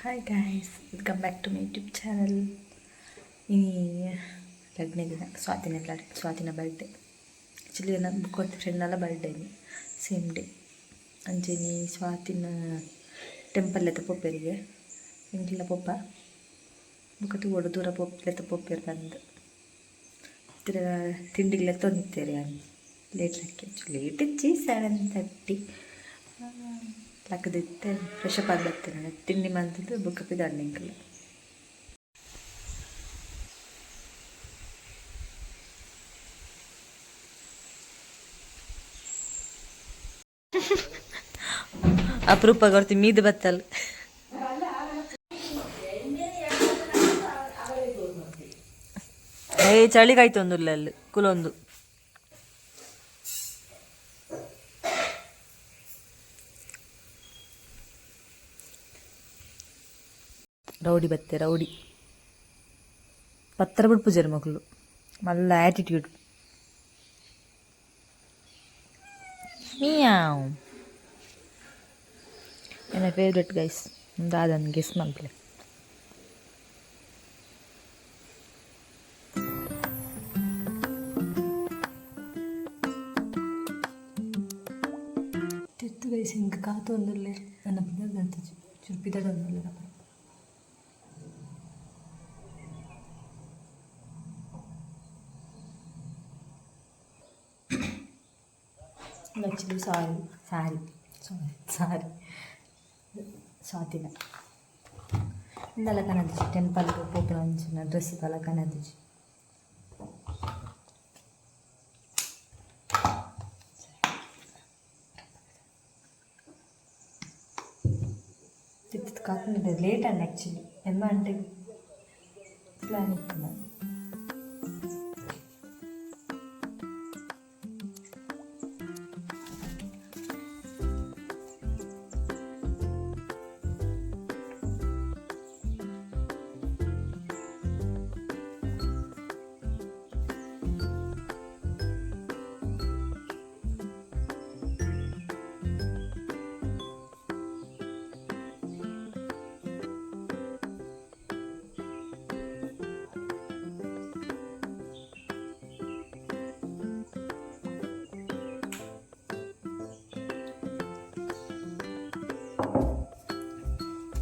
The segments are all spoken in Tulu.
Hi guys, welcome back to my YouTube channel. ಇನಿ ರಡ್ಡನೇ ದಿನ ಸ್ವಾತಿನ, ಸ್ವಾತಿನ ಬರ್ಡೇ. ಆ್ಯಕ್ಚುಲಿ ಎನ್ನ ಬೊಕ್ಕ ಫ್ರೆಂಡ್ನಲ ಬರ್ಡೇ ಸೇಮ್ ಡೇ. ಅಂಚೆನೆ ಸ್ವಾತಿನ ಟೆಂಪಲ್ ಲೆತ್ತ ಪೋಪೆರಿಗೆ, ಎಂಕ್ಲ ಪೋಪ. ಬೊಕ್ಕ ತೂವೊಡು ದೂರ ಪೋಪ್ ಲೆತ್ತ ಪೋಪೆರ್ ಪಂದ್. ತಿಂಡಿಗ್ ಲೆತ್ತೊಂದಿತ್ತೆರ್ ಯಾನ್. ಲೇಟ್ ಲಕ್ಕಿ, ಲೇಟ್ ಇಜ್ಜಿ, 7:30 ಲಕ್ಕದಿತ್ತೆ. ಫ್ರೆಶ್ ಅಪ್ ಆದ್ ಬತ್ತೇನೆ, ತಿಂಡಿ ಮಲ್ತುದು ಬೊಕ್ಕ ಪಿದಾಡ್ನೆ ಎಂಕುಲು. ಅಪರೂಪ ಕೊರ್ತಿ ಮೀದು ಬತ್ತಲ್. ಏ, ಚಳಿ ಕಾಯ್ತೊಂದುಲ್ಲ ಅಲ್ಲಿ ಕುಲೊಂದು. ರೌಡಿ ಬತ್ತೆ, ರೌಡಿ. ಪತ್ರ ಬುಡ್ಪುಜೆರ್ ಮಕ್ಕಳು, ಮಲ್ಲ ಆಟಿಟ್ಯೂಡ್. ಮಿಯಾವ್. ಎನ್ನ ಫೇವ್ರೆಟ್ ಗೈಸ್, ದಾದನ್ ಗೆಸ್ ಮಲ್ಪಲೆ. ತಿರ್ತು ಗೈಸ್, ಇಂಕ್ ಕಾತೊಂದುಲ್ಲೆರ್. ನನ್ನ ಪಿದರ್ ದಾತಿಜಿ, ಚೂರು ಪಿದಡೊಂದುಲ್ಲೆರ್. ಆ್ಯಕ್ಚುಲಿ ಸಾರಿ ಸಾರಿ ಸಾರಿ ಸಾರಿ ಸ್ವಾತಿನ ಇಂದಲ ಕನದಿಜಿ. ಟೆಂಪಲ್ಗೆ ಪೋಪಿನ ಅಂಚಿನ ಡ್ರೆಸ್ ದಾಲ ಕನದಿಜಿ. ತಿರ್ತು ಕಾತೊಂದಿದ್ದೆ. ಲೇಟ್ ಆಂಡ್ ಆ್ಯಕ್ಚುಲಿ. ಎಮ್ಮ ಗಂಟೆಗೆ ಪ್ಲ್ಯಾನ್ ಇತ್ತು.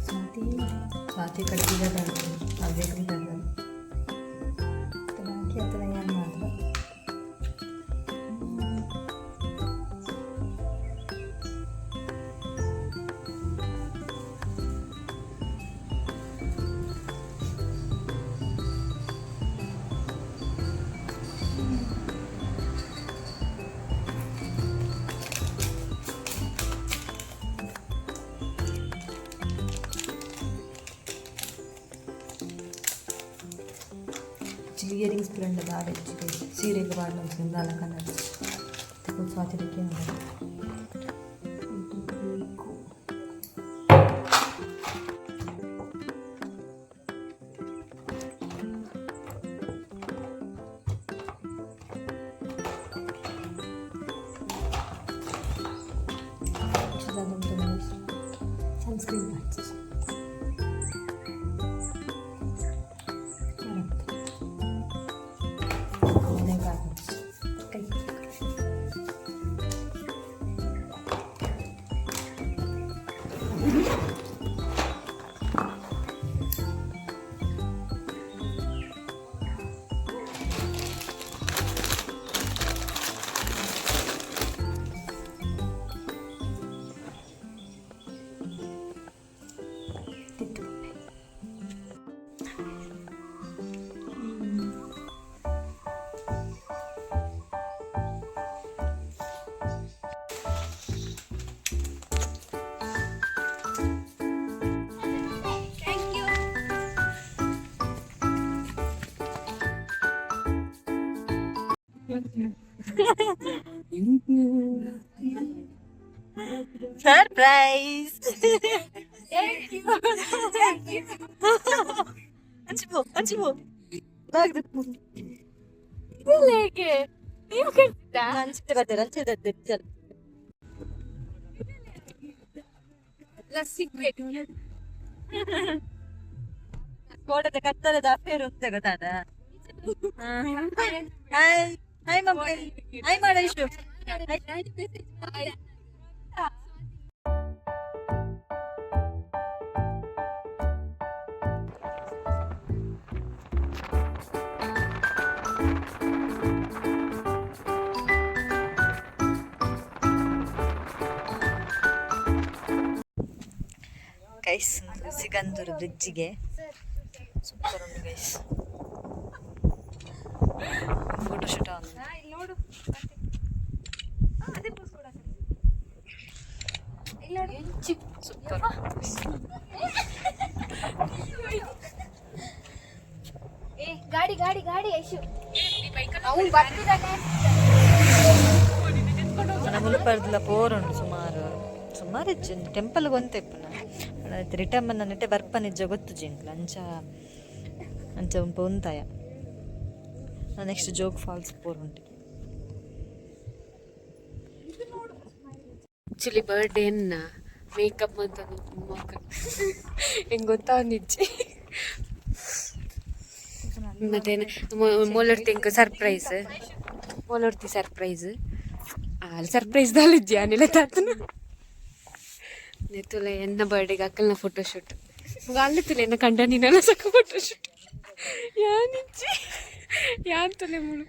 ಸ್ವಾತಿ, ಸ್ವಾತಿ ಕಟ್ಟಿದ ಅವ್ಬೇಕು. ಬಾಕಿ ಅತ್ತನ ಏನು ಮಾತ್ರ. ಆ್ಯಕ್ಚುಲಿ ಇಯರಿಂಗ್ಸ್ ಬ್ರ್ಯಾಂಡ್ ದಾದ ಹೆಚ್ಚಿಗೆ ಸೀರೆಗೆ ಪಾಡ್ನ ದಾಲ ಕನರ್ಸ್ ಸ್ವಾತಿದಕ್ಕೆ ಬೇಕು. Sunscreen patches. Surprise! Thank you. Thank you. ಅಂಚಿ ಪೋ, ಅಂಚಿ ಪೋ. ಹೇಗೆ ನೀವು ಕಟ್ತಾ? ಅಂಚೆ ಬರ್ತಾರೆ, ಅಂಚೆ ಬರ್ತಾರೆ, ಚಲ್. ಲಸ್ಸಿ. ಕೋಟದ ಕತ್ತಲದ ಅಫೇರ್ ಉಂತೆ ಗೊತ್ತಾದ. ಹಾಯ್ ಹಾಯ್ ಮಮ್ಮಿ, ಹಾಯ್ ಮಾಡ ಇಷ್ಟು. ಗೈಸ್, ಸಿಗಂದೂರು ಬ್ರಿಡ್ಜಿಗೆ ಸೂಪರ್ ಉಂಟು ಗೈಸ್. Photo shoot super. ಏ ಗಾಡಿ ಗಾಡಿ ಗಾಡಿ ಐಶು, ಅವ್ನು ಬರ್ತಿದ್ದಾನೆ. ಮುಲ್ಪರ್ದಲ ಪೋರುಂಡು ಸುಮಾರು ಸುಮಾರು ಇಜ್ಜಿ ಟೆಂಪಲ್ ಗೊಂತೆ ಇಪ್ಪುನ. ರಿಟರ್ನ್ ಬಂದ ನೆಟ್ಟೆ ಬರ್ಪ ನಿಜ ಗೊತ್ತು ಜಿಂಕ್ಲ ಅಂಚ ಅಂಚ ಉಂಪ ಉಂತಾಯ. ನೆಕ್ಸ್ಟ್ ಜೋಗ್ ಫಾಲ್ಸ್ ಪೋರುಂಟು. ಆಕ್ಚುಲಿ ಬರ್ಡೇನ ಮೇಕಪ್ ಅಂತ ಹೆಂಗ್ ಗೊತ್ತಾ ನಿಜ್ಜಿ. ಮತ್ತೆ ಮೋಲರ್ತಿ ಇಂಕ ಸರ್ಪ್ರೈಸ್, ಮೋಲರ್ತಿ ಸರ್ಪ್ರೈಸ್. ಅಲ್ಲಿ ಸರ್ಪ್ರೈಸ್ ದಾಲಿಜ್ಜಿ ಅನಿಲ ತಾತನ ನೆತ್ತುಲ. ಎನ್ನ ಬರ್ಡೇಗೆ ಅಕ್ಕಲ್ನ ಫೋಟೋ ಶೂಟ್ ಅಲ್ಲಿ ತುಲೆ ಎನ್ನ ಕಂಡ ನೀನೆಲ್ಲ ಸಕ ಫೋಟೋ ಶೂಟ್ ಯಾನಿಜ್ಜಿ ಯಾನ್ ತುಲೆ ಮುಳು.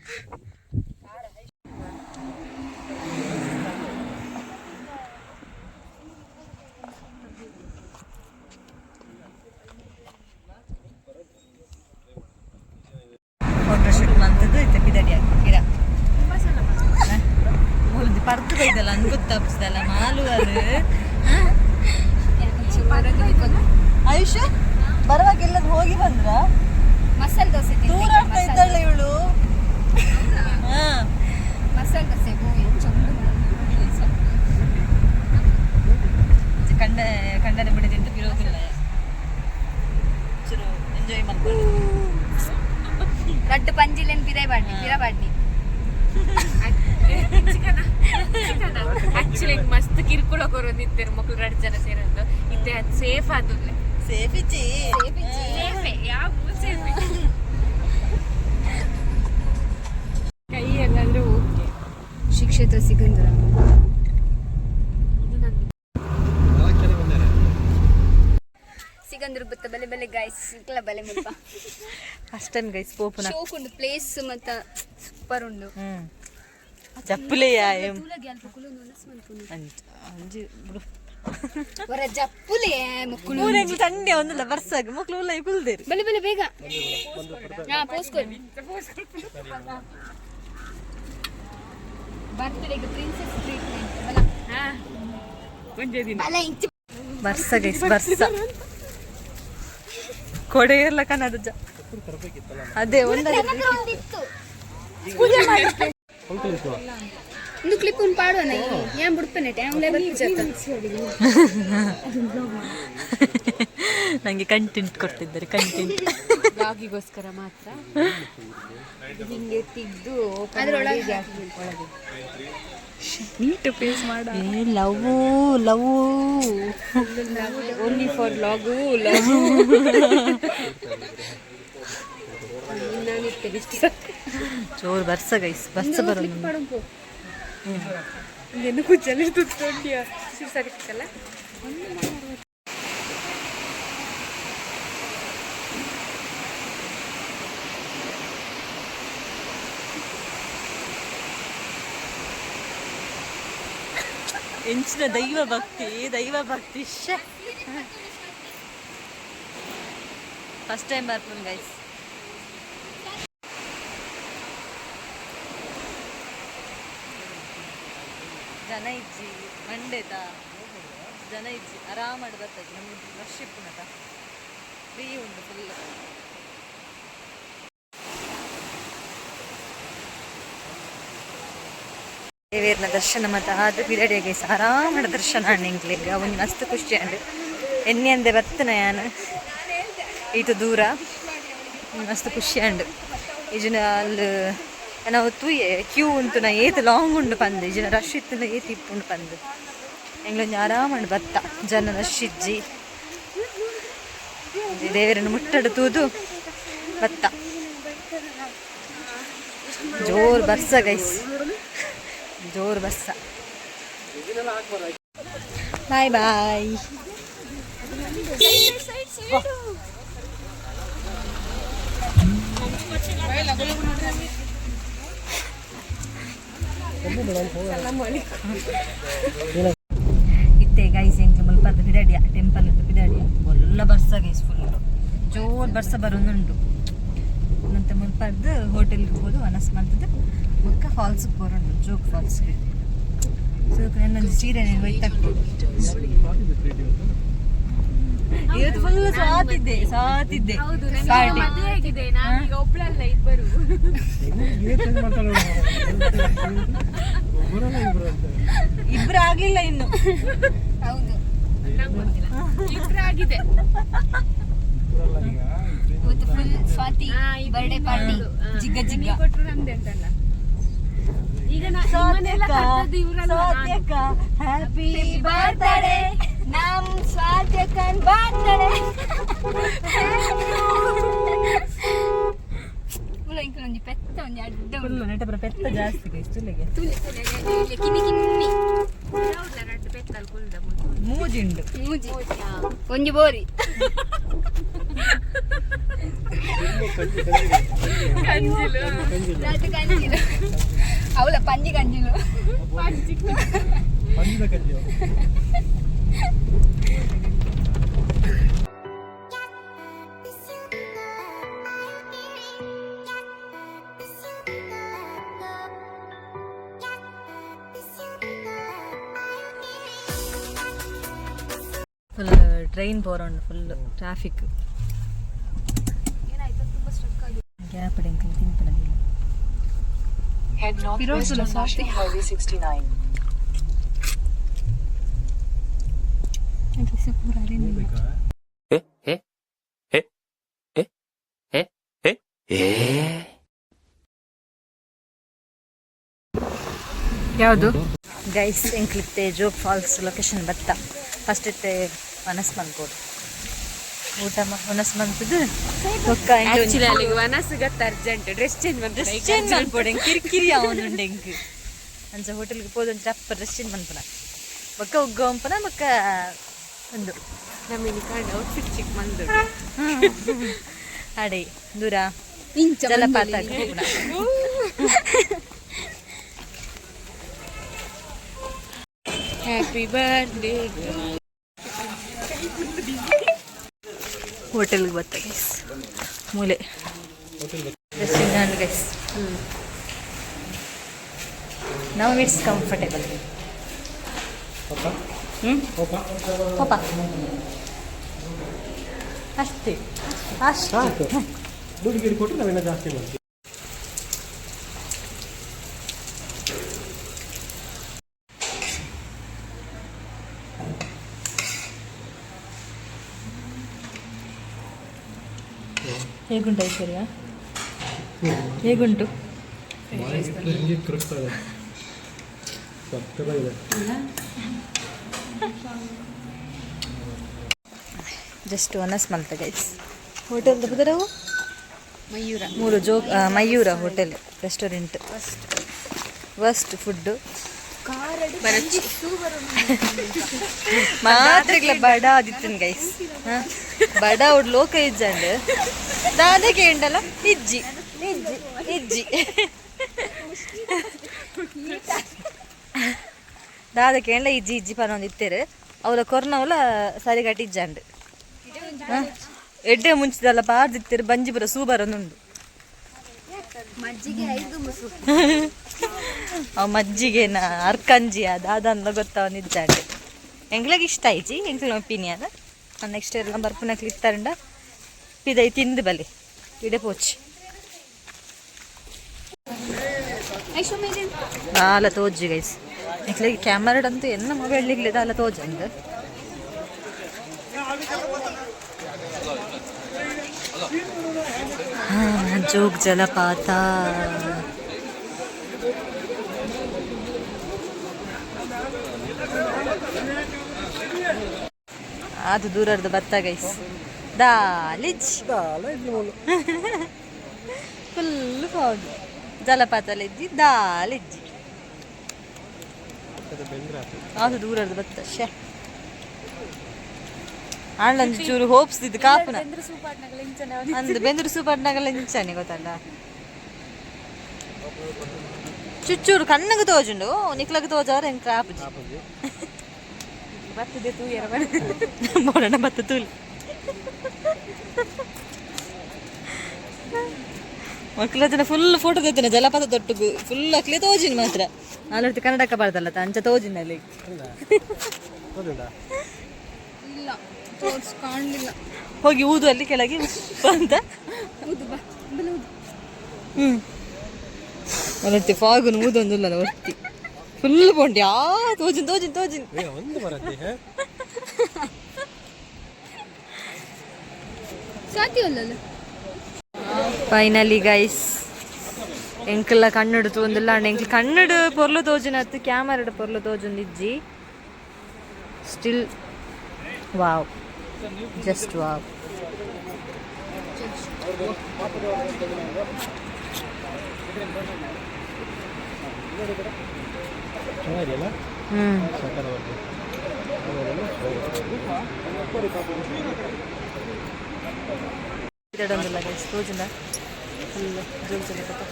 ಫೋಟೋ ಶೂಟ್ ಮಂತದ್ದು ಇತ್ತೆ ಪಿದಡಿ ಹಾಕಿ ಗಿಡ ಮೂಲದಿ ಪರ್ದು ಬೈದಲ್ಲ ಅಂದ್ ಗೊತ್ತಾಪಿಸ್ದಲ್ಲ ಮಾಲು ಅದು. ಆಯುಷ್, ಬರುವಾಗ ಎಲ್ಲದು ಹೋಗಿ ಬಂದ್ರ? ಮಸಾಲೆ ದೋಸೆ ತಿಂದೆ. ತೂರಾಡ್ತಾ ಇದ್ದಾಳೆ ಇವಳು, ಹಾ. ಮಸಾಲೆ ದೋಸೆ ಚೊಂಡು. ಕಂಡ ಕಂಡನೆ ಬಿಡದಿಂತ ಬಿರೋದಿಲ್ಲ, ಚುರು ಎಂಜಾಯ್ ಮಾಡ್ಕೊಂಡು. ರಡ್ಡು ಪಂಜಿಲೆನ್ ಪಿದಾಯ್ ಬಾಡ್ನಿ ಪಿರ ಬಾಡ್ನಿ. ಆಕ್ಚುಲಿ ಮಸ್ತ್ ಕಿರುಕುಳ ಕೊರೊಂದಿತ್ತೆರ್ ಮಕ್ಳು ರಡ್ಡ್ ಜನ ಸೇರೊಂದು ಇತ್ತೆ ಅದು ಸೇಫ್ ಆದುಲ್ಲೆ. ಸೇಫ್ ಇಜ್ಜಿ. ಸೇಫೆ, ಯಾವ ಸೇಫೆ ಕೈ ಎಲ್ಲಾದ್ರೂ ಓಕೆ. ಶ್ರೀ ಕ್ಷೇತ್ರ ಸಿಗಂದೂರ. ಇದು ನಂದು. ಸಿಗಂದೂರು ಬತ್ತ ಬಲೆ ಬಲೆ ಗಾಯ್ಸ್, ಸಿಕ್ಲ ಬಲೆ ಮುಲ್ಪ. ಫಸ್ಟ್ ಟೈಮ್ ಗೈಸ್ ಪೋಪುನ. ಶೋಕ್ ಉಂಡು ಪ್ಲೇಸ್ ಮತ್ತ ಸೂಪರ್ ಉಂಡು. ಹ್ಮ್ ಚಪ್ಪಲಿಯ. ತೂಲಗೆ ಅಲ್ಪ ಕುಲೊಂದು ಮನಸ್ಸು ಮನ್ಪುನು. ಅಂಜಿ ಬಿಡು. ಹೊರ ಜಪ್ಪುಲೆ ಮಕ್ಕಳು. ಊರೆಂಗ್ಲು ತಂಡೆ ಒಂದಲ್ಲ ಬರ್ಸಾಗ ಮಕ್ಳು ಉಲ್ಲ ಕುಲ್ದೇರಿ. ಬಲೆ ಬಲೆ ಬೇಗ, ಹಾ ಪೋಸ್ ಕೊಡಿ. ಬರ್ತ್ಡೇಗೆ ಪ್ರಿನ್ಸೆಸ್ ಟ್ರೀಟ್ಮೆಂಟ್ ಬಲ. ಒಂದೇ ದಿನ. ಬಲ ಇಂಚು. ಬರ್ಸ ಗೈಸ್, ಬರ್ಸ. ಕೊಡೆ ಇರ್ಲ ಕನ್ನಡ ಅದೇ ಒಂದ. ಒಂದಿತ್ತು ಒಂದು ಕ್ಲಿಪ್ ಉಂಟು ಪಾಡುವನ. ಏನ್ ಬಿಡ್ಪನೆ ಟೈಮ್ ನಂಗೆ ಕಂಟೆಂಟ್ ಕೊಡ್ತಿದ್ದಾರೆ, ಕಂಟೆಂಟ್. ಬ್ಲಾಗಿಗೋಸ್ಕರ ಮಾತ್ರ ಹಿಂಗೆ ತೆಗ್ದು ಅದ್ರೊಳಗೆ. ನೀಟ್ ಫೇಸ್ ಮಾಡ. ಏ love love. Only for vlog love. ಜೋರು ಬರ್ಸ ಗೈಸ್, ಬರ್ಸ ಬರೋದು. ಪಾಡು. ಏನು ಕುಚ್ಚಲ್ಲಿ ತುತ್ಕೊಂಡಿಯ ಸರಿ ಸಿಕ್ಕಲ್ಲ. ಎಂಚಿನ ದೈವ ಭಕ್ತಿ, ದೈವ ಭಕ್ತಿ. ಫಸ್ಟ್ ಟೈಮ್ ಬರ್ಪುನ್ ಗೈಸ್. ಜನ ಇಜ್ಜಿ, ಮಂಡೆದ ಜನ ಇಜ್ಜಿ, ಆರಾಮಾಡ್ ಬರ್ತದೆ. ನಮ್ಗೆ ರಶ್ ಇಪ್ಪುನತ ಫ್ರೀ ಉಂಟು ಫುಲ್. ದೇವೇರ್ನ ದರ್ಶನ ಮತ ಅದು ಪಿರಡಿಗೆ ಗೈಸ್. ಆರಾಮಡ ದರ್ಶನ ಎಂಕ್ಲೆಗ್ ಅವನ್ ಮಸ್ತ್ ಖುಷಿ ಅಂಡ್ ಎನ್ನಿ ಅಂದೆ ಬತ್ತನ ಯಾನ್ ಈತ ದೂರ. ಮಸ್ತ್ ಖುಷಿ ಅಂಡ್ ಇಜಿನ ಅಲ್ಲಿ ನಾವು ತೂಯೆ ಕ್ಯೂ ಉಂಟು ನಾ ಏತ್ ಲಾಂಗ್ ಉಂಡು ಪಂದ್, ಇಜಿನ ರಶ್ ಇತ್ತು ಏತ್ ಇಪ್ಪುಂಡು ಪಂದ್. ಎಂಗ್ಲೊಂಜಿ ಆರಾಮಂಡ್ ಬತ್ತ, ಜನ ರಶ್ ಇಜ್ಜಿ. ದೇವರನ್ನು ಮುಟ್ಟಡು ತೂದು ಬತ್ತ. ಜೋರು ಬರ್ಸ ಗೈಸ್, ಜೋರು ಬರ್ಸ. Boy boy. ಇತ್ತೆ ಗೈಸ್ ಎಂಕ್ ಮುಲ್ಪದ ಪಿದಾಡಿಯ, ಟೆಂಪಲ್ ಪಿದಾಡಿಯ. ಒಲ್ಲ ಬರ್ಸ ಗೈಸ್, ಫುಲ್ ಜೋರ್ ಬರ್ಸ ಬರೋನುಂಡು. ಮತ್ತೆ ಮುಲ್ಪದ್ದು ಹೋಟೆಲ್ಗೆ ಹೋದು ವನಸ್ ಮಲ್ತದ್ದು ಬೊಕ್ಕ ಫಾಲ್ಸ್ ಬರೋಂಡು, ಜೋಗ್ ಫಾಲ್ಸ್ಗೆ. ಸೊ ನನ್ನೊಂದು ಸೀರೆ ಹೋಯ್ತಾಕ್ಬೋದು. ಇವತ್ತು ಫುಲ್ ಸಾತಿದ್ದೆ ಸಾತಿದ್ದೆ. ಹೌದು, ನನಗೆ ಮದುವೆ ಆಗಿದೆ. ನಾನೀಗ ಒಬ್ಳಲ್ಲ, ಇಬ್ಬರು. ಇಬ್ರು ಆಗ್ಲಿಲ್ಲ ಇನ್ನು. ಹೌದು. ಇಬ್ರು ಆಗಿದೆ. ಇವತ್ತು ಫುಲ್ ಸ್ವಾತಿ ಬರ್ಡೇ ಪಾರ್ಟಿ. ಜಿಗ್ಗ ಜಿಗ್ಗ. ನೀವು ಕೊಟ್ರು ನಮ್ದೆ ಅಂತಲ್ಲ. ಈಗ ನಿಮ್ಮನ್ನೆಲ್ಲ ಕರ್ದದ್ದು ಇವ್ರಲ್ಲ, ನಾನು. ಹ್ಯಾಪಿ ಬರ್ತ್ಡೇ, ನಮ್ ಸ್ವಾತಿಯಕ್ಕನ್ ಬರ್ತ್ಡೇ. ಇಂಕಲೊಂಜಿ ಪೆತ್ತ ಒಂಜಿ ಅಡ್ಡ. ಫುಲ್ ನೆಟಪುರ ಪೆತ್ತ ಜಾಸ್ತಿ ಗೈಸ್ ತುಲೆಗೆ. ತುಲೆ ತುಲೆ ತುಲೆ, ಕಿನ್ನಿ ಕಿನ್ನಿ. ಯಾವ್ದ್ಲ ರಡ್ಡ್ ಪೆತ್ತಲ್ ಕುಲ್ದ ಮುಲ್ಪ. ಮೂಜಿಂಡು. ಮೂಜಿ, ಒಂಜಿ ಬೋರಿ. ಕಂಜಿಲು. ರಡ್ಡ್ ಕಂಜಿಲು ಅವಳ ಪಂಜಿ ಕಂಜಿಲು. ಫುಲ್ ಟ್ರೈನ್ ಪೋರೊಂಡು, ಫುಲ್ ಟ್ರಾಫಿಕ್. ಗ್ಯಾಪ್ ಎಂಕಲ್ ತಿನ್ಪನ. Head northwest on National Highway 69. ええええええええ ಯಾವುದು ಗೈಸ್, ಎಂಕ್ಲಿತ್ತೆ ಜೋಗ್ ಫಾಲ್ಸ್ ಲೊಕೇಶನ್ ಬತ್ತ. ಫಸ್ಟ್ ಇತ್ತೆ ವನಸ್ ಮನ್ಕೋಡು, ಊಟ ವನಸ್ ಮನ್ಪುದು ಬೊಕ್ಕ. Actually ಅಲ್ಲಿಗೆ ವನಸ್ ಗತ್ತ ಅರ್ಜೆಂಟ್ ಡ್ರೆಸ್ ಚೇಂಜ್ ಮಾಡ್ತಾರೆ. ಡ್ರೆಸ್ ಚೇಂಜ್ ಮನ್ಪೊಡು, ಎಂಕ್ ಕಿರಿಕಿರಿ ಅವನುಂಡು ಎಂಕ್. ಅಂಚ ಹೋಟೆಲ್ಗೆ ಪೋದು ಒಂಚ ಅಪ್ಪ ಡ್ರೆಸ್ ಚೇಂಜ್ ಮನ್ಪುನ, ಬೊಕ್ಕ ಉಗ್ಗ ಒಂಪುನ, ಬೊಕ್ಕ ಒಂದು. ನಮ್ಮ ಕಾಂಡ ಔಟ್ಫಿಟ್ ಚಿಕ್ ಮಂದು. ಅಡೆ ದೂರ ಇಂಚ. ಜಲಪಾತ ಹೋಗುಣ. Happy birthday. ಹೋಟೆಲ್ಗೆ ಬತ್ತ ಗೈಸ್, ಮೂಲೆ ರೆಸ್ಟೋರೆಂಟ್ ಗೈಸ್. ನಾವು it's comfortable. ಹ್ಞೂ ಪಾಪ, ಅಷ್ಟೇ ಅಷ್ಟೇ. ದುಡ್ಡು ಗಿಡ್ಡು ಕೊಟ್ಟರೆ ನಾವೆಲ್ಲ ಜಾಸ್ತಿ ಮಾಡ್ತೀವಿ. ಹೇಗುಂಟು ಐಶ್ವರ್ಯ, ಹೇಗುಂಟು? ಹಿಂಗೆ ಕರಗ್ತಾ ಇದೆ, ಸಕ್ಕತ್ತಾಗಿದೆ. ಜಸ್ಟ್ ಒನಸ್ ಮಲ್ತ ಗೈಸ್. ಹೋಟೆಲ್ ಪುದರವು? ಮಯೂರ. ಮೂರು Jog Mayura hotel restaurant. Worst food ಮಾತ್ರೆಗ್ಲ ಬಡ ಆದಿತ್ತನ್ ಗೈಸ್. ಬಡ ಅವ್ರು ಲೋಕ ಇಜ್ಜಂಡ್ ದಾದ ಕೇಂಡಲ ಇಜ್ಜಿ ಇಜ್ಜಿ ಇಜ್ಜಿ. ದಾದ ಕೇಂಡ ಇಜ್ಜಿ ಇಜ್ಜಿ ಪನೊಂದು ಇತ್ತೇರು. ಅವಳ ಕೊರ್ನವಲ ಸರಿಗಟ್ಟಿ ಇಜ್ಜಂಡ್. ಎಡ್ಡೆ ಮುಂಚಿದಲ್ಲ ಪಾರ್ದಿತ್ತೇರು, ಬಂಜಿ ಬರ ಸೂ ಬರೋನುಂಡು. ಮಜ್ಜಿಗೆ ಐದು ಮುಸು. ಅವ್ ಮಜ್ಜಿಗೆನ ಅರ್ಕಂಜಿ ಅದ ಗೊತ್ತವ ನಿಜ್ಜಾಂಡ್. ಎಂಗ್ಲಗ್ ಇಷ್ಟ ಆಯ್ಚಿ, ಎಂಕ್ಲ ಒಪಿನಿಯನ್. ನೆಕ್ಸ್ಟ್ ಇಯರ್ ಬರ್ಪುನ ಇತ್ತಾರಂಡ ಪಿದೈ ತಿಂದು ಬಲಿ ಇಡೆ ಪೋಚಿ. ಐಶು ಮೇಲೆ. ದಾಲ ತೋಜಿ ಗೈಸ್. ಎಂಕ್ಲೆಗ್ ಕ್ಯಾಮರಾಡ್ ಅಂತೂ ಎನ್ನ ಮೊಬೈಲ್ ಇಗ್ಲೆ ದಾಲ ತೋಜಂದ್. ಜೋಗ್ ಜಲಪಾತ. ಅದು ದೂರದ ಬತ್ತ ಗೈಸ್. ದಾಲಿಜ್ ಫುಲ್ ಫಾಗ್ ಜಲಪಾತ ಇಜ್ಜಿ ದಾಲಿಜ್ಜಿ. ಅದು ದೂರದ ಬತ್ತ ಶೇ ಆಂಡ್ಲಂಜಿ ಚೂರು ಹೋಪ್ಸ್ ಇದ್ದು ಕಾಪುನ ಅಂದ್ ಬೆಂದರು ಸೂಪರ್ನಾಗಲ್ಲ ಇಂಚಾನೆ ಗೊತ್ತಲ್ಲ. ಚುಚ್ಚೂರು ಕಣ್ಣಗೆ ತೋಜುಂಡು, ನಿಕ್ಲಗ್ ತೋಜಾರ ಎಂಕ್ ಆಪುಜಿ. ಬರ್ತದೆ ತೂಯರ. ಬೋಡಣ ಬತ್ತ ತೂಲಿ. ಮಕ್ಕಳ ಜನ ಫುಲ್ ಫೋಟೋ ತೆತ್ತಿನ ಜಲಪಾತ ತೊಟ್ಟುಗು. ಫುಲ್ ಅಕ್ಲೆ ತೋಜಿನ ಮಾತ್ರ. ನಾಲ್ಕು ಕನ್ನಡಕ ಬಾರ್ದಲ್ಲ, ಅಂಚ ತೋಜಿನ ಅಲ್ಲಿ. ಇಲ್ಲ, ತೋರ್ಸ್ ಕಾಣಲಿಲ್ಲ. ಹೋಗಿ ಊದು ಅಲ್ಲಿ ಕೆಳಗೆ ಉಫ್ ಅಂತ. ಊದು ಬಾ, ಬಲ ಊದು. ಒಲರ್ತಿ ಫಾಗುನು ಊದೊಂದುಲ್ಲ ಒರ್ತಿ ಫುಲ್ ಪೋಂಡಿ. ಆ ತೋಜಿನ್ ತೋಜಿನ್ ತೋಜಿನ್. ಒಂದು ಬರತ್ತೆ. ಸ್ವಾತಿ ಅಲ್ಲಲ್ಲ. ಫೈನಲಿ ಗೈಸ್, ಎಂಕಲ್ಲ ಕಣ್ಣಡು ತೂಂದಿಲ್ಲ ಅಂಡ್ ಎಂಕ್ಲ ಕಣ್ಣಡು ಪೊರ್ಲು ತೋಜುನತ್ತು, ಕ್ಯಾಮರಾಡ್ ಪೊರ್ಲು ತೋಜುಂದಿಜ್ಜಿ. Still wow, just wow. ಚೆನ್ನಾಗಿದೆಯಲ್ಲ? ಹ್ಮ್. ಸಕ್ಕತ್ತಾಗಿ. ಇದೊಂದಿಲ್ಲ ಗೈಸ್, ತೋಜುಂಡ ಫುಲ್ ಜೋಗ ಜಲಪಾತ.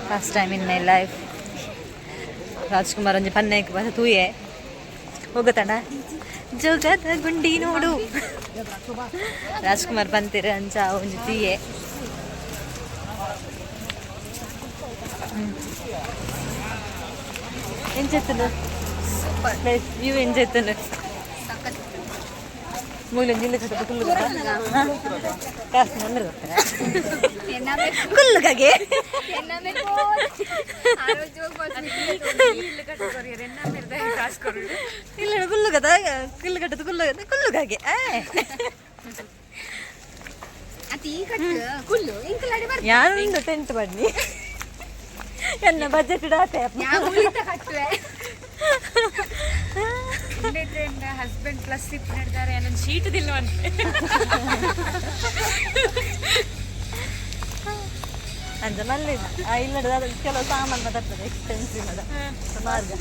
First time in my life Rajkumar ಒಂಜಿ ಪನ್ನೆಕ್ ಬಸ ತೂಯೆ ಹೋಗತಣ. ಜೋಗದ ಗುಂಡಿ ನೋಡು. ರಾಜ್ಕುಮಾರ್ ಬಂತೀರ ಅಂಚ ಒಂಜಿ ತೂಯೆ. ಎಂಚೆತ್ತನ ಪ್ಲೇಸ್ ವ್ಯೂ? ಎಂಚೆತ್ತನ ಮೂಲ ಜಿಲ್ಲೆ ಜೊತೆ ಕುಲ್ಲು ಕಾಸು ನಂದ್ರೆ ಗೊತ್ತಾ ಕುಲ್ಲುಗಾಗೆ. ಇಲ್ಲ, ಕುಲ್ಲುಗದ ಕುಲ್ಲು ಕಟ್ಟದು ಕುಲ್ಲು ಕುಲ್ಲುಗಾಗೆ. ಕುಲ್ಲು ಇಂಕಲಾಡಿ ಬರ್ತ. ಯಾರೊಂದು ಟೆಂಟ್ ಬನ್ನಿ, ಎನ್ನ ಬಜೆಟ್ ಡಾತೆ. ಉಳಿತ ಕಟ್ಟುವೆ. ಹಸ್ಬೆಂಡ್ ಪ್ಲಸ್ ಇಪ್ ನಡೆದಾರೆ, ನನ್ನ ಶೀಟ್ ದಿಲ್ವಂತೆ. ಅಂಚ ಮಲ್ಲಿ ಇಲ್ಲ, ಕೆಲವು ಸಾಮಾನು ಬರ್ತದೆ ಎಕ್ಸ್ಪೆನ್ಸಿವ್ ಅದ ಸುಮಾರು.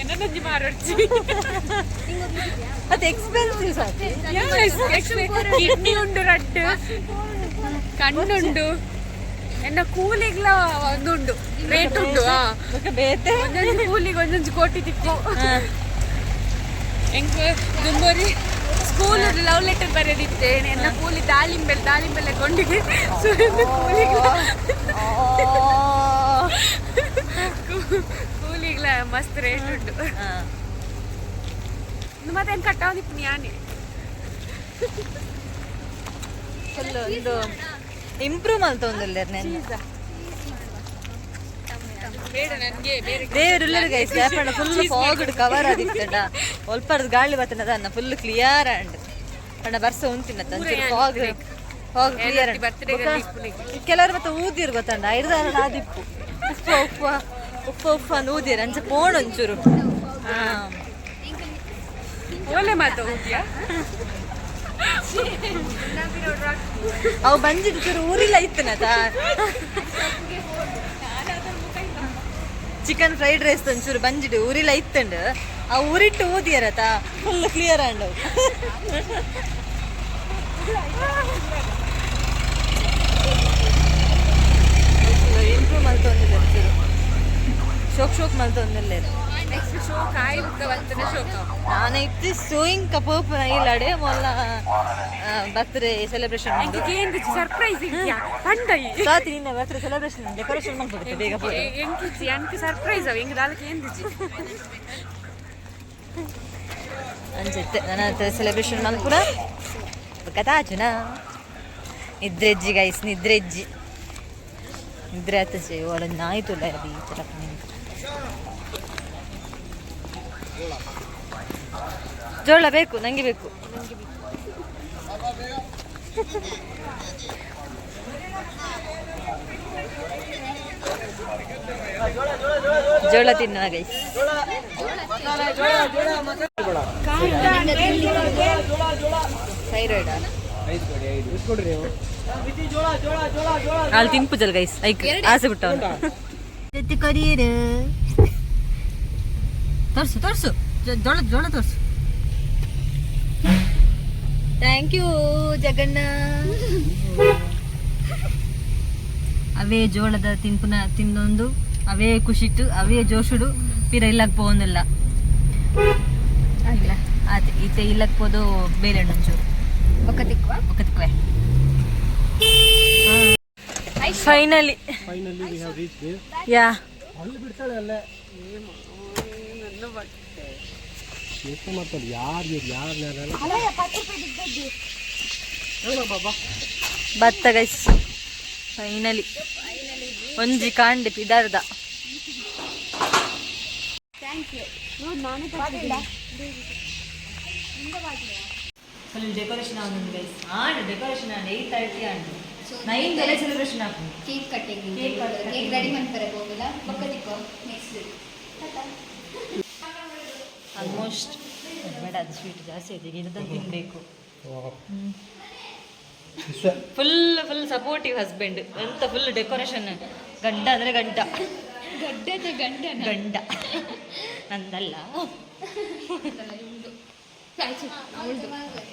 ಎನ್ನೊಂಜಿ ಮಾರೋಡ್ಚಿ. ಅದು ಎಕ್ಸ್ಪೆನ್ಸಿವ್ ಸಾಕು. ಕಿಡ್ನಿ ಉಂಡು, ರಡ್ಡು ಕಣ್ಣುಂಡು, ಎನ್ನ ಕೂಲಿಗ್ಲ ಒಂದುಂಡು, ರೇಟ್ ಉಂಡು. ಬೊಕ ಬೇತೆ. ಒಂದೊಂದು ಕೂಲಿಗೆ ಒಂದೊಂದು ಕೋಟಿ ತಿಕ್ಕು. ಎಂಕ್ ದುಂಬರಿ ಸ್ಕೂಲ್ ಲವ್ ಲೆಟರ್ ಬರೆದಿತ್ತೆ. ಎನ್ನ ಕೂಲಿ ದಾಳಿಂಬೆಲ್ ದಾಳಿಂಬೆಲ್ಲ ಕೊಂಡಿಗೆ. ಸೊ ಎನ್ನ ಕೂಲಿಗ್ಲ ಕೂಲಿಗ್ಲ ಮಸ್ತ್ ರೇಟ್ ಉಂಟು. ಮತ್ತೆ ಹೆಂಗೆ ಕಟ್ಟಾವದಿಪ್ಪು ಯಾನೆ. ಫುಲ್ ಒಂದು ಇಂಪ್ರೂವ್ ಮಲ್ತೊಂದುಲ್ಲೆರ್ ನೆನ್. ಬೇಡ ನನಗೆ ಬೇರೆ. ದೇವರು ಗೈಸ್, ಯಾಪಂಡ ಫುಲ್ ಫಾಗ್ ಕವರ್ ಆದಿತ್ತಂಡ. ಒಲ್ಪರ್ದು ಗಾಳಿ ಬತ್ತನದ ಅನ್ನ ಫುಲ್ ಕ್ಲಿಯರ್ ಅಂಡ್ ಪಂಡ ಬರ್ಸ ಉಂತಿನ ಫಾಗ್ ಫಾಗ್ ಕ್ಲಿಯರ್. ಕೆಲವರು ಮತ್ತೆ ಊದಿರ್ ಗೊತ್ತಂಡ, ಐರ್ದಾರ ಆದಿಪ್ಪು ಉಪ್ಪ ಉಪ್ಪ ಉಪ್ಪ ಉಪ್ಪ ಅಂದ್ ಊದಿರ್. ಅಂಚ ಪೋಣ ಒಂಚೂರು. ಓಲೆ ಮಾತು ಹೋಗ್ಯಾ. ಅವು ಬಂಜಿಡ್ ಚೂರು ಊರಿಲ್ಲ ಇತ್ತನತ. ಚಿಕನ್ ಫ್ರೈಡ್ ರೈಸ್ ಒಂಚೂರು ಬಂಜಿಡು ಊರಿಲ್ಲ ಇತ್ತಂಡು. ಆ ಊರಿಟ್ಟು ಊದಿಯರತ ಫುಲ್ ಕ್ಲಿಯರ್ ಅಂಡ್ ಇಂಪ್ರೂವ್ ಮಲ್ತೊಂದಿಲ್ಲ. ಒಂಚೂರು ಶೋಕ್ ಶೋಕ್ ಮಲ್ತೊಂದಿಲ್ಲ. ನೆಕ್ಸ್ಟ್ ಶೋಕ್ ಆಯ್ತು ಬರ್ತದೆ ಶೋಕ್. ನಾನು ಇತ್ತಿ ಸೋಯಿಂಗ್ ಕಪೋಪುನ ಇಲ್ಲಡೆ ಮೊಲ್ಲ ಬರ್ತ್ಡೇ ಸೆಲೆಬ್ರೇಷನ್. ಸರ್ಪ್ರೈಸ್ ಇದೆಯಾ ಪಂಡೈ. ಸ್ವಾತಿ, ನಿನ್ನ ಬರ್ತ್ಡೇ ಸೆಲೆಬ್ರೇಷನ್ ಡೆಕೋರೇಷನ್ ಮಾಡ್ಬೇಕು ಬೇಗ. ಎಂಕಿಜ್ಜಿ ಅಂಕ ಸರ್ಪ್ರೈಸ್ ಅವ ಎಂಗ್ ದಾಲಕ್ಕೆ ಎಂದಿಜ್ಜಿ. ಅನ್ಸುತ್ತೆ ನನ್ನ ಸೆಲೆಬ್ರೇಷನ್ ಮಲ್ಪುನ ಕಥಾಚುನ. ನಿದ್ರೆಜ್ಜಿ ಗೈಸ್, ನಿದ್ರೆಜ್ಜಿ. ನಿದ್ರೆ ಆತಜೆ ಒಳ ನಾಯಿ ತುಲ್ಲ ಈ ಥರ. ಜೋಳ ಬೇಕು ನಂಗೆ, ಬೇಕು. ಜೋಳ ತಿನ್ನುವ ಗೈಸ್. ಥೈರಾಯ್ಡಾ? ಐದು ಕೊಡಿ, ಐದು. ಎಷ್ಟು ಕೊಡ್ರಿ ನೀವು? ಅಲ್ಲಿ ತಿನ್ಪುಜಲ್ ಗೈಸ್, ಐಕ್ ಆಸೆ ಬಿಟ್ಟವನು. ಕರಿಯರು ತೋರ್ಸು, ತೋರ್ಸು, ಜೋಳ ಜೋಳ ತೋರ್ಸು. Thank you Jaganna. ಅವೇ ಜೋಳದ ತಿನ್ಪುನ ತಿಂದೊಂದು, ಅವೇ ಖುಷಿಟ್ಟು, ಅವೇ ಜೋಶುಡು ಪಿರ ಇಲ್ಲಕ್ ಪೋವೊಂದಿಲ್ಲ ಇಲ್ಲ. ಆತ ಈತೆ ಇಲ್ಲಕ್ ಪೋದು ಬೇರೆ ಒಂಚೂರು. ఒక ತಿಕ್ವಾ. ಒಕ್ಕತಿಕ್ವೆ. Finally. Finally we have reach there. Yeah. ಅಲ್ಲಿ ಬಿಡ್ತಾಳೆ ಅಲ್ಲೇ. ಯೋಚನೆ ಮಾಡ್ತಾರೆ ಯಾರು ಇವ್ರು, ಯಾರು ಯಾರು. ಭತ್ತ ಗೈಸ್, ಫೈನಲಿ ಒಂಜಿ ಕಾಂಡೆ ಪಿದಾರ್ದ. ಫುಲ್ ಡೆಕೋರೇಷನ್ ಆಗುಂಡು guys. And decoration and 8:30 and 9 ಬೆಲೆ ಸೆಲೆಬ್ರೇಷನ್ ಆಪುಂಡು. Cake cutting. Cake cutting. Cake ready ಮಾಡ್ತಾರೆ ಹೋಗಿಲ್ಲ. ಬೊಕ್ಕ ತಿಕ್ಕೋ ನೆಕ್ಸ್ಟ್. ಆಲ್ಮೋಸ್ಟ್ ಬೇಡ, ಅದು ಸ್ವೀಟ್ ಜಾಸ್ತಿ ಆಯ್ತು ಈಗ. ಇದನ್ನು ತಿನ್ನಬೇಕು. ಫುಲ್ ಫುಲ್ ಸಪೋರ್ಟಿವ್ ಹಸ್ಬೆಂಡ್ ಎಂತ ಫುಲ್ ಡೆಕೋರೇಷನ್. ಗಂಡ ಅಂದರೆ ಗಂಡ. ಗಡ್ಡದ ಗಂಡ. ಗಂಡ ನಂದಲ್ಲ.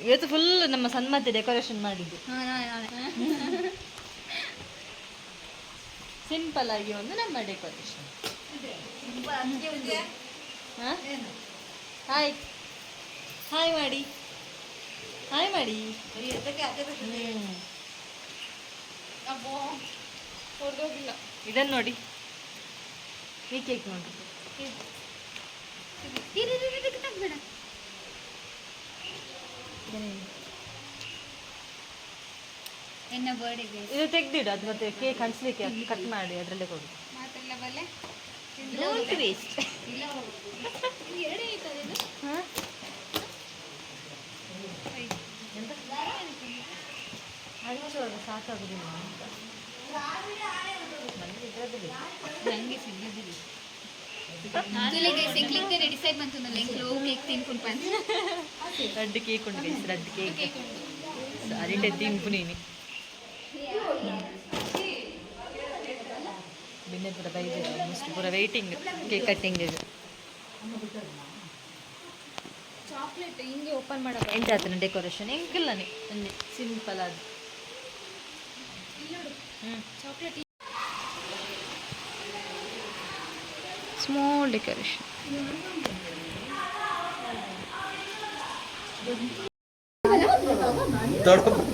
ಇವತ್ತು ಫುಲ್ ನಮ್ಮ ಸನ್ಮತಿ ಡೆಕೋರೇಷನ್ ಮಾಡಿದ್ದು. ಸಿಂಪಲ್ ಆಗಿ ಒಂದು ನಮ್ಮ ಡೆಕೋರೇಷನ್. ಹಾಯ್ ಹಾಯ್ ಮಾಡಿ, ಹಾಯ್ ಮಾಡಿ. ಇದನ್ನು ನೋಡಿ, ಈ ಕೇಕ್ ನೋಡಿ. ಬೇಡ. ಎನ್ನ ಬರ್ಡೇಗೆ. ಇದು ತೆಗ್ದಿಡು ಅದು. ಮತ್ತೆ ಕೇಕ್ ಹಂಚ್ಲಿಕ್ಕೆ ಕಟ್ ಮಾಡಿ ಅದರಲ್ಲೇ ಕೊಡು. ಮಾತೆಲ್ಲ ಬಲ್ಲೆ. Don't waste. ಇಲ್ಲ, ಇದು ಎರಡೇ ಐತಲ್ಲ ಇದು. ಹಂಚುವಾಗ ಸಾಕಾಗುದಿಲ್ಲ ಅಂತ. ನನಗೆ ಇದ್ರದ್ದು ಬೇಕು. ನಂಗೆ ಸಿಗದಿಲ್ಲ. ತುಲೆಗೆ ಸಿಗ್ಲಿಕ್ಕೆ ಡಿಸೈಡ್ ಮಂತುಂದಲ್ಲ ಎಂಕ್ಲು ಕೇಕ್ ತಿನ್ಕೊಂಡು ಪಂಚ. ರಡ್ಡು ಕೇಕ್ ಉಂಟು ಗೈಸ್, ರಡ್ಡು ಕೇಕ್. ಅರಿಟೆ ತಿನ್ಪು ನೀನು. ಬಿನ್ನೆ ಪೂರ ಬೈದೆ, ಆಲ್ಮೋಸ್ಟ್ ಪೂರ ವೈಟಿಂಗ್ ಕೇಕ್ ಕಟ್ಟಿಂಗ್. ಚಾಕ್ಲೇಟ್ ಹಿಂಗೆ ಓಪನ್ ಮಾಡೋ. ಎಂತ ಆತನ ಡೆಕೋರೇಷನ್ ಎಂಕಿಲ್ಲನೆ, ಒಂಜಿ ಸಿಂಪಲ್ ಅದು. Chocolate small decoration.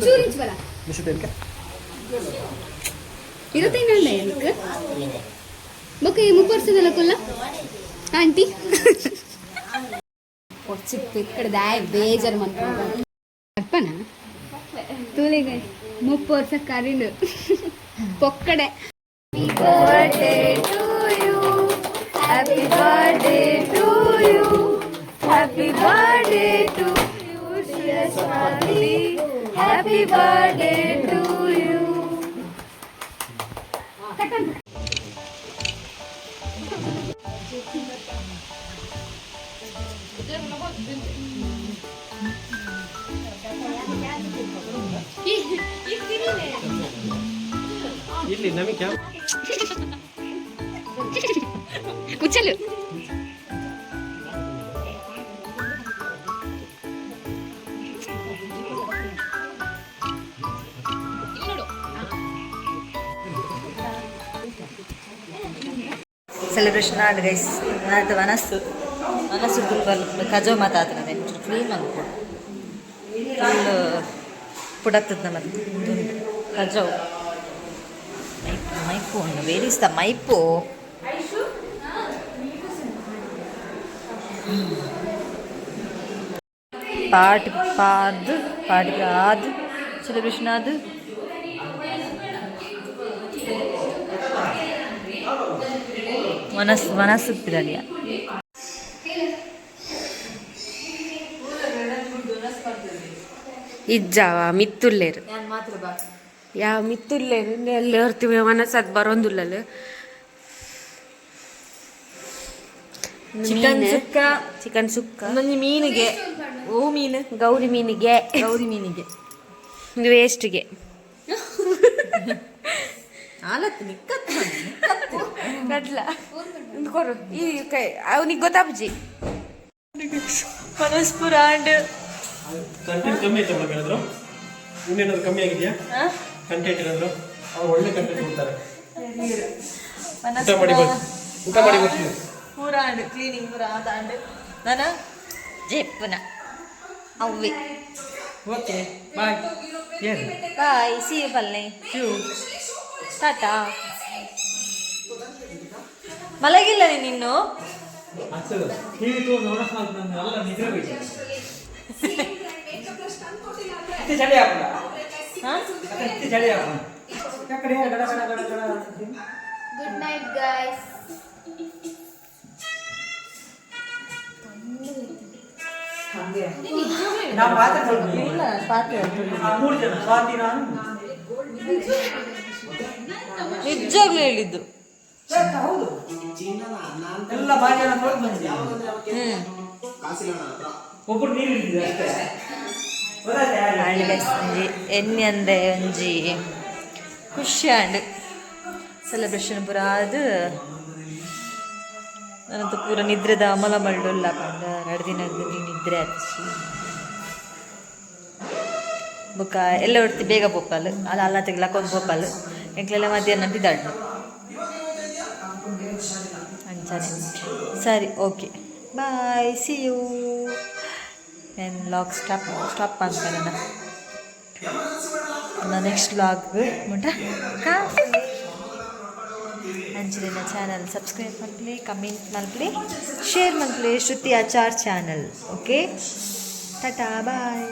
చూపించవలా? ಇರುತ್ತೇನಂಡ ಏನಕ್ಕೆ ಬೊಕ್ಕ ಈ ಮುಪ್ಪರ್ಸದಲ್ಲ ಕೊಲ್ಲ ಆಂಟಿ ಚಿಕ್ಕ ఇక్కడ ದಾಯ್ ಬೇಜಾರು ಮನ್ಪುಂಡು ಅಪ್ಪನ ತೂಲೆಗೆ ಮುಪ್ಪು ವರ್ಷ ಕರಿನು ಪೊಕ್ಕಡೆ. Happy birthday to you, happy birthday to you Swathi, happy birthday to you. ಇಲ್ಲಿ ನಮಗೆ ಕ್ಯಾಮ್ ಕುಚ್ಚಲು. ಸೆಲೆಬ್ರೇಷನ್ ಆಂಡ್ ಗೈಸ್. ನಾಲ್ಕು ಮನಸ್ಸು ಮನಸ್ಸು ಕಜೋ ಮಾತಾತನ ಒಂಚೂರು ಕ್ಲೀನ್ ಮಲ್ಪೊಡು. ಫುಲ್ ಪುಡತ್ತದ ನಮ್ಮ ಕಜವು. ಮೈಪು ಮೈಪು ಉಂಡು. ವೇರ್ is the Maipu? Part ಪಾದ್ ಪಾಟ್ ಆದ್ ಸೆಲೆಬ್ರೇಷನ್ ಆದ್ ಮನಸ್ಸು ಮನಸ್ಸು ಪಿದಡಿಯ. ಇಜ್ಜಾವ ಮಿತ್ತುಲ್ಲೇರು. ನಾನು ಮಾತ್ರ ಬಾ. ಯಾವ ಮಿತ್ತುಲ್ಲೇರು ಎಲ್ಲ ಇರ್ತೀವಿ. ಮನಸ್ಸದು ಬರೋಂದುಲ್ಲಲ್ಲ. ಚಿಕನ್ ಸುಕ್ಕ. ಚಿಕನ್ ಸುಕ್ಕ. ಒಂದೊಂದು ಮೀನಿಗೆ. ಓ ಮೀನು? ಗೌರಿ ಮೀನಿಗೆ. ಗೌರಿ ಮೀನಿಗೆ. ಇದು ವೇಸ್ಟ್ಗೆ. ಆಲತ್ತು ನಿಕ್ಕತ್ತು. ಕಡ್ಲ ಒಂದು ಕೊರು ಈ ಕೈ, ಅವನಿಗೆ ಗೊತ್ತಾಪುಜಿ. ಮನಸ್ಪುರ ಆಂಡ್ ಕಂಟೆಂಟ್ ಕಮ್ಮಿ ಆಯ್ತಾ ಮೇಡಮ್? ಏನಾದ್ರು ಇನ್ನೇನಾದ್ರು ಕಮ್ಮಿ ಆಗಿದೆಯಾ ಕಂಟೆಂಟ್ ಏನಾದ್ರು? ಅವ್ರು ಒಳ್ಳೆ ಕಂಟೆಂಟ್ ಕೊಡ್ತಾರೆ. ಊಟ ಮಾಡಿ ಊಟ ಮಾಡಿ ಬರ್ತೀನಿ. ಪೂರ ಆಂಡ್ ಕ್ಲೀನಿಂಗ್ ಪೂರ ಆದಾಂಡ್ ನಾನ ಜೆಪ್ಪುನ ಅವ್ವೆ. Okay, bye. Bye, see you ಪಲ್ಲೆ, ಟಾಟಾ. ಮಲಗಿಲ್ಲ ನೀನಿನ್ನು? Good night guys. ಇಲ್ಲ, ಪಾತ್ರೆ. ನಿಜವಾಗ್ಲೂ ಹೇಳಿದ್ದು. ಎಲ್ಲ ಬಾರಿ ಜನ ತೊಳೆದು ಬಂದಿದ್ದೀವಿ. ಒಬ್ಬರು ನೀರು ಹಿಡಿದಿದೆ ಅಷ್ಟೇ. ಗೊತ್ತಾಯ್ತಾ ಯಾರಿಗೆ? ಆಂಡ್ ಗೈಸ್, ಒಂಜಿ ಎಣ್ಣೆ ಅಂದೆ ಒಂಜಿ ಖುಷಿ ಆಂಡ್ ಸೆಲೆಬ್ರೇಷನ್ ಪೂರ ಅದು. ನನ್ನಂತೂ ಪೂರ ನಿದ್ರೆದ ಅಮಲ ಮಳ್ಳುಲ್ಲ ಪಂಡ 2 ದಿನ ನಿದ್ರೆ ಆತಿಸಿ. ಬೊಕ್ಕ ಎಲ್ಲ ಒಡ್ತಿ ಬೇಗ ಪೋಪಲ್ ಅಲ್ಲ ಅಲ್ಲ ತೆಗ್ಲಾಕೊಂದು ಪೋಪಲ್. ಎಂಕ್ಲೆಲ್ಲ ಮಧ್ಯಾಹ್ನ ಬಿದಾಡ್ನು ಅಂಚಾನೆ. ಸರಿ, ಓಕೆ, ಬಾಯ್, ಸಿ you. ನಾನು ವ್ಲಾಗ್ ಸ್ಟಾಪ್ ಸ್ಟಾಪ್ ಮಾಡ್ತಾನೆ. ನೆಕ್ಸ್ಟ್ ವ್ಲಾಗ್ ಮುಟ. ಅಂಚನೆ ಚಾನಲ್ ಸಬ್ಸ್ಕ್ರೈಬ್ ಮಲ್ಪಲೆ, ಕಮೆಂಟ್ ಮಲ್ಪಲೆ, ಶೇರ್ ಮಲ್ಪಲೆ. ಶ್ರುತಿ ಆಚಾರ್ ಚಾನಲ್. ಓಕೆ, ಟಾಟಾ, ಬಾಯ್.